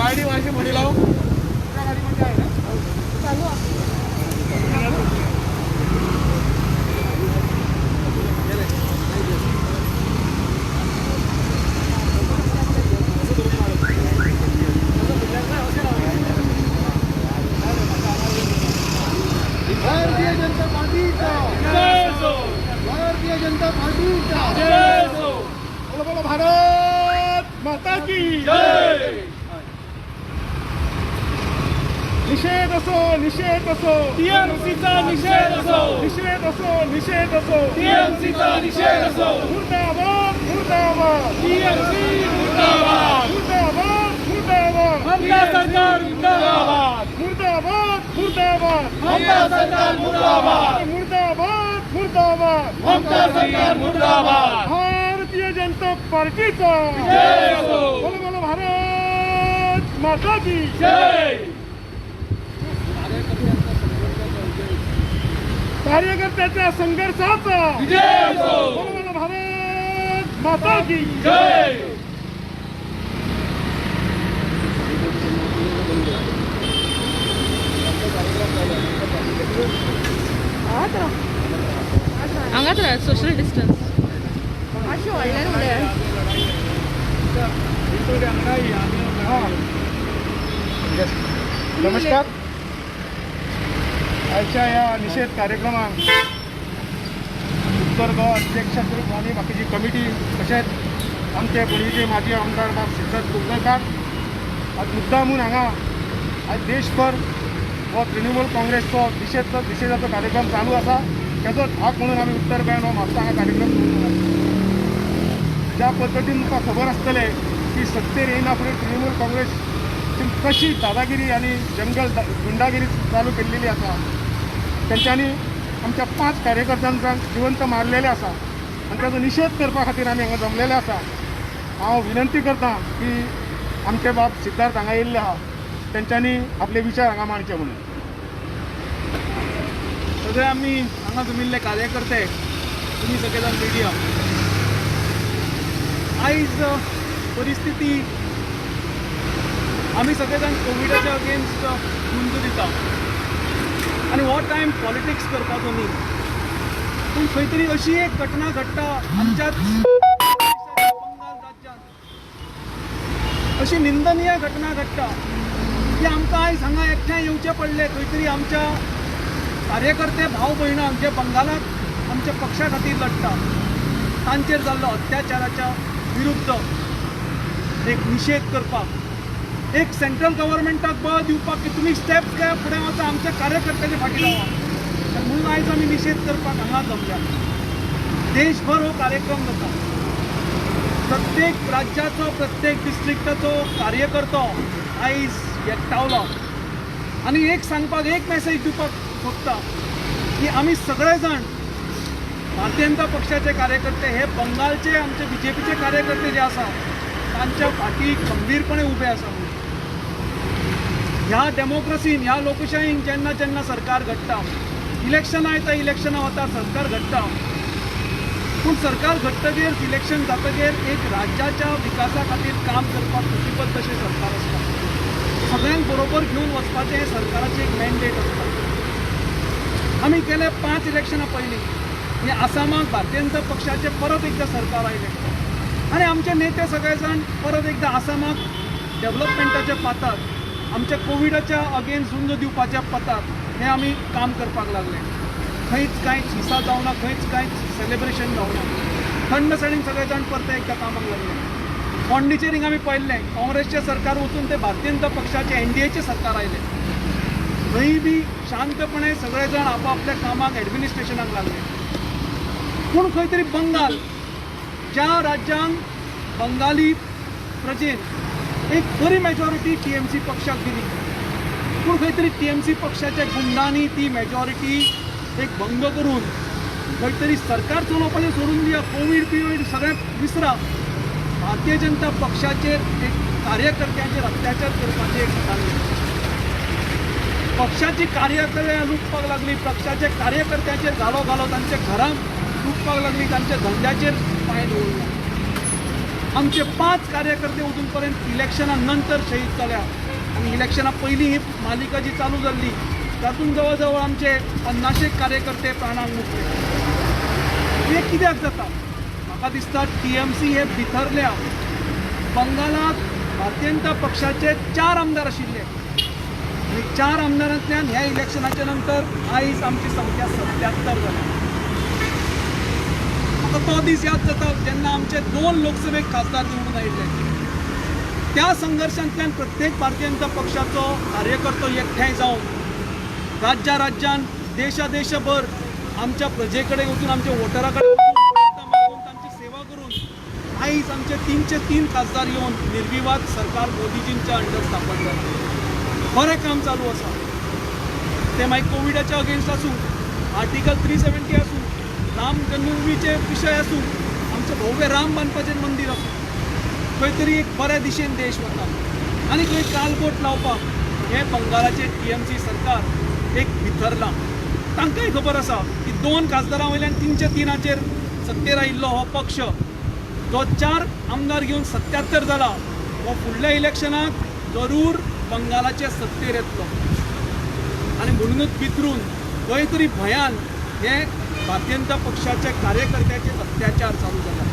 गाडी माझी म्हणी लाव. भारतीय जनता पार्टीचा जय हो. भारतीय जनता पार्टीचा जय हो. बोलो बोलो भारत माता की जय. निषेध असो, निषेध असो, टीएमसीचा निषेध असो. निषेध असो, निषेध असो, टीएमसीचा निषेध असो. मुर्दाबाद, मुर्दाबाद, टीएमसी मुर्दाबाद. मुर्दाबाद, मुर्दाबाद, ममता सरकार मुर्दाबाद. मुर्दाबाद, मुर्दाबाद, ममता सरकार मुर्दाबाद. मुर्दाबाद, मुर्दाबाद, ममता सरकार मुर्दाबाद. भारतीय जनता पार्टीचा जय असो. बोलो बोलो भारत माता की जय. कार्यकर्त्याच्या संघर्षाचा विजय असो. बोलो बोलो भारत माता की जय. हांगाच राहा, सोशल डिस्टन्स. मातशें व्हडल्यान उलया. नमस्कार. आजच्या या निषेध कार्यक्रमात उत्तर गोवा अध्यक्ष ग्रुप आणि बाकीची कमिटी, तशेंच आमचे पणजीचे माजी आमदार बाब सिद्धार्थ कुंकळकार आज मुद्दामून हांगा आज देशभर हो तृणमूल काँग्रेसचो निषेधाचो कार्यक्रम चालू आसा, तेजोच भाग म्हणून आमी उत्तर गोंयान हो म्हापसा हांगा कार्यक्रम दवरला. ज्या पद्दतीन तुमकां खबर आसतलें की सत्तेर येयना फुडें तृणमूल काँग्रेस कशी दादागिरी आनी जंगल गुंडागिरी चालू केल्लेली आसा. तेंच्यांनी आमच्या 5 कार्यकर्त्यांक जिवंत मारलेले आसा आनी ताजो निशेध करपा खातीर आमी हांगा जमलेले आसा. हांव विनंती करता की आमचे बाब सिद्धार्थ हांगा येयल्ले आहा, तेंच्यांनी आपले विचार हांगा मांडचे म्हणून. सगळे आमी हांगा जमिल्ले कार्यकर्ते, तुमी सगळे जाण मिडिया, आयज परिस्थिती आमी सगळे जाण कोविडाच्या अगेन्स्ट झुंज दिता आनी हो टायम पॉलिटिक्स करपाचो न्ही, पूण खंय तरी अशी एक घटना घडटा आमच्याच बंगाल राज्यांत, अशी निंदनीय घटना घडटा की आमकां आयज हांगा एकठांय येवचें पडलें. खंय तरी आमच्या कार्यकर्ते भाव भयणांक जे बंगालाक आमच्या पक्षा खातीर लढटा तांचेर जाल्लो अत्याचाराच्या विरुद्ध एक निशेध करपाक, एक सेंट्रल गव्हर्मेंटाक बळ दिवपाक की तुमी स्टेप्स घ्या, फुडें वचा, आमच्या कार्यकर्त्यांच्या फाटीं रावा. म्हणून आयज आमी निशेध करपाक हांगा जमल्या. देशभर हो कार्यक्रम जाता. प्रत्येक राज्याचो, प्रत्येक डिस्ट्रिक्टाचो कार्यकर्तो आयज एकठावलो आनी एक सांगपाक, एक मॅसेज दिवपाक सोदता की आमी सगळे जाण भारतीय जनता पक्षाचे कार्यकर्ते हे बंगालचे आमचे बीजेपीचे कार्यकर्ते जे आसा तांच्या फाटी खंबीरपणे उबे आसा. ह्या डेमोक्रसीन, ह्या लोकशाहीन जेन्ना जेन्ना सरकार घडटा, इलेक्शनां येता, इलेक्शनां वता, सरकार घडटा, पूण सरकार घडटगीर, इलेक्शन जातगीर एक राज्याच्या विकासा खातीर काम करपाक प्रतिबद्ध अशें सरकार आसता. सगळ्यांक बरोबर घेवन वचपाचें हें सरकाराचें एक मॅन्डेट आसता. आमी गेले 5 इलेक्शनां पयलीं म्हणजे आसामाक भारतीय जनता पक्षाचें परत एकदां सरकार आयलें आनी आमचे नेते सगळे जाण परत एकदां आसामाक डेवलपमेंटाच्या पातार, आमच्या कोविडाच्या अगेन्स्ट झुंज दिवपाच्या पातार हें आमी काम करपाक लागले. खंयच कांयच हिंसा जावना, खंयच कांयच सेलिब्रेशन जावना, थंडसाणीन सगळे जाण परते एकदां कामाक लागले. पॉंडिचेरीक आमी पळयल्लें, काँग्रेसचें सरकार वचून ते भारतीय जनता पक्षाचें एनडीएचें सरकार आयलें. थंय बी शांतपणे सगळे जाण आपापल्या कामाक एडमिनिस्ट्रेशनाक लागले. पूण खंय तरी बंगाल ज्या राज्यांत बंगाली प्रजेन एक बरी मेजॉरिटी टीएमसी पक्षाक दिली, पूण खंय तरी टीएमसी पक्षाच्या गुंडांनी ती मेजॉरिटी एक भंग करून खंय तरी सरकार चलोवपाचें सोडून दिया, कोवीड पिवीड सगळें विसरा, भारतीय जनता पक्षाचेर एक कार्यकर्त्यांचेर अत्याचार करपाचें एक थारलें. पक्षाची कार्यकर्त्यां लुटपाक लागली, पक्षाच्या कार्यकर्त्यांचेर घालो घालो, तांच्या घरां लुटपाक लागली, तांच्या धंद्याचेर पांय दवरला. आमचे 5 कार्यकर्ते अजून पर्यंत इलेक्शना नंतर शहीद जाल्या आनी इलेक्शना पयलीं ही मालिका जी चालू जाल्ली तातूंत जवळ जवळ आमचे 50 कार्यकर्ते प्राणाक मुकले. हें कित्याक जाता? म्हाका दिसता टीएमसी हे भितरल्या बंगालात भारतीय जनता पक्षाचे 4 आमदार आशिल्ले आनी 4 आमदारांतल्यान ह्या इलेक्शनाच्या नंतर आयज आमची संख्या 77 जाल्या. म्हाका तो दीस याद जाता जेन्ना आमचे 2 लोकसभेक खासदार निवडून आयिल्ले. त्या संघर्शांतल्यान प्रत्येक भारतीय जनता पक्षाचो कार्यकर्तो एकठांय जावन राज्या राज्यान देशा देशभर आमच्या प्रजे कडेन वचून आमच्या वोटरा कडेन वचून मागून तांची सेवा करून आयज आमचे 303 खासदार येवन निर्विवाद सरकार मोदीजींच्या अंडर स्थापन जालें. बरें काम चालू आसा, तें मागीर कोविडाच्या अगेन्स्ट आसूं, आर्टिकल 370 आसूं, राम जन्मभूमीचे विशय आसूं, आमचें भव्य राम बांदपाचें मंदीर आसूं, खंय तरी एक बऱ्या दिशेन देश वता आनी खंय कालबोट लावपाक हें बंगालाचें टीएमसी सरकार एक भितरलां. तांकांय खबर आसा की 2 खासदारां वयल्यान 303 सत्तेर आयिल्लो हो पक्ष जो 4 आमदार घेवन 77 जाला हो फुडल्या इलेक्शनाक जरूर बंगालाचे सत्तेर येतलो आनी म्हणूनच भितरून खंय तरी भंयान हे भारतीय जनता पक्षाच्या कार्यकर्त्याचे अत्याचार चालू जाला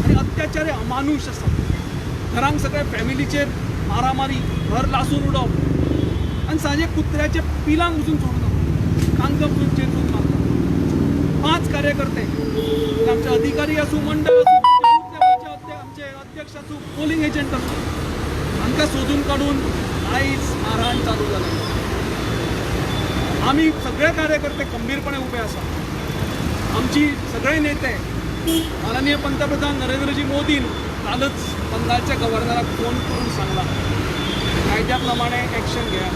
आनी अत्याचार हे अमानुश आसा. घरांक सगळ्या फॅमिलीचेर मारामारी, घर लासून उडोवप आनी सांजे कुत्र्याच्या पिलांक वचून सोडून तांकां वचून चेंचून मारता. 5 कार्यकर्ते, आमचे अधिकारी आसूं, मंडळ आसूं, आमचे अध्यक्ष आसूं, पोलिंग एजंट आसूं, हांकां सोदून काडून आयज मारहाण चालू जाल्या. आमी सगळे कार्यकर्ते खंबीरपणे उबे आसा. आमची सगळे नेते माननीय पंतप्रधान नरेंद्रजी मोदीन कालच बंगालच्या गव्हर्नराक फोन करून सांगला कायद्या प्रमाणे एक्शन घेया.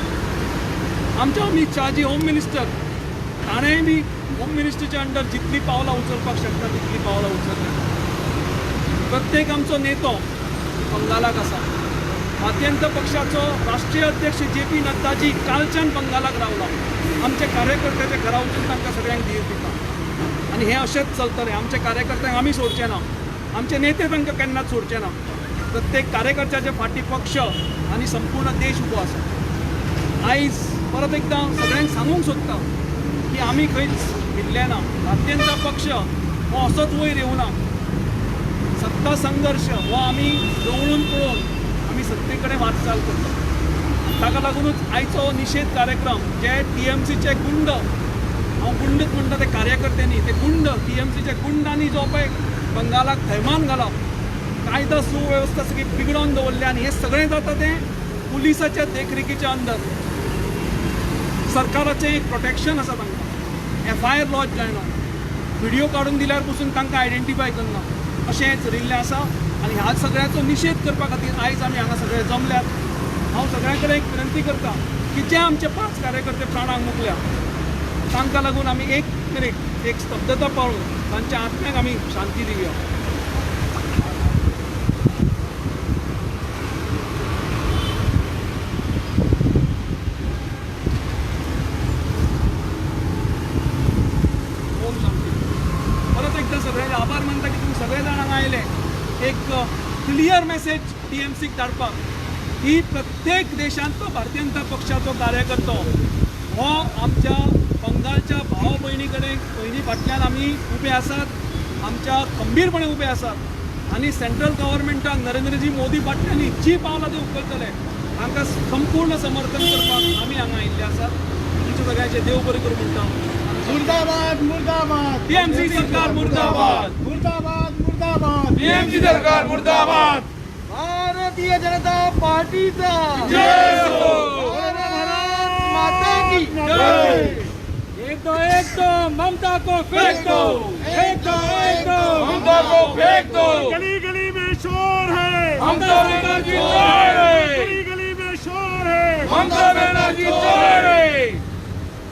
आमच्या अमीत शहाजी होम मिनिस्टर ताणें बी होम मिनिस्टरच्या अंडर जितली पावलां उचलपाक शकता तितली पावलां उचलल्या. प्रत्येक आमचो नेतो बंगालाक आसा. भारतीय जनता पक्षाचो राष्ट्रीय अध्यक्ष जे पी नड्डाजी कालच्यान बंगालाक रावला. आमच्या कार्यकर्त्याच्या घरा वचून तांकां सगळ्यांक धीर दिता आनी हें अशेंच चलतलें. आमच्या कार्यकर्त्यांक आमी सोडचे ना, आमचे नेते तांकां केन्नाच सोडचे ना. प्रत्येक कार्यकर्त्याच्या फाटी पक्ष आनी संपूर्ण देश उबो आसा. आयज परत एकदां सगळ्यांक सांगूंक सोदता की आमी खंयच भिल्ले ना. भारतीय जनता पक्ष हो असोच वयर येवना. सत्ता संघर्श हो आमी जवळून पळोवन आमी सत्ते कडेन वाटचाल करता. ताका लागूनच आयचो निशेध कार्यक्रम जे टीएमसीचे गुंड, हांव गुंडच म्हणटा ते कार्यकर्त्यांनी, ते गुंड टीएमसीच्या गुंडांनी जो पळय बंगालाक थैमान घाला, कायदा सुवेवस्था सगळी बिगडोवन दवरल्या आनी हें सगळें जाता तें पुलिसाच्या देखरेखीच्या अंदर. सरकाराचें एक प्रोटेक्शन आसा तांकां, एफआयआर लॉज जायना, व्हिडियो काडून दिल्यार पसून तांकां आयडेंटिफाय करना, अशें चलिल्लें आसा. आनी ह्या सगळ्याचो निशेध करपा खातीर आयज आमी हांगा सगळे जमल्यात. हांव सगळ्यां कडेन एक विनंती करता की जे आमचे 5 कार्यकर्ते प्राणाक मुकल्या तांकां लागून आमी एक मिनीट एक स्तब्धता पाळून तांच्या आत्म्याक आमी शांती दिवया. ओम शांती. परत एकदां सगळ्यांचे आभार मानता की तुमी सगळे जाण हांगा आयले एक क्लियर मॅसेज टीएमसीक धाडपाक की प्रत्येक देशांतलो भारतीय जनता पक्षाचो कार्यकर्तो हो आमच्या बंगालच्या भाव भयणी कडेन, भयणी फाटल्यान आमी उबे आसात, आमच्या खंबीरपणे उबे आसात आनी सेंट्रल गव्हर्मेंटाक नरेंद्रजी मोदी फाटल्यान जी पावलां ते उखलतले तांकां संपूर्ण समर्थन करपाक आमी हांगा आयिल्ले आसात. तुमच्या सगळ्यांचे देव बरें करूं म्हणटा. मुर्दाबाद मुर्दाबाद टीएमसी सरकार मुर्दाबाद, मुर्दाबाद मुर्दाबाद, टीएमसी सरकार मुर्दाबाद, भारतीय जनता पार्टीचा जय हो, भारत माता की जय. एक दो एक. फेंक दो, ममता को फेंक दो, एक दो, एक दो। ममता को फेंक दो। गली गली में शोर है। ममता बनर्जी चोर है। गली गली में शोर है। ममता बनर्जी चोर है।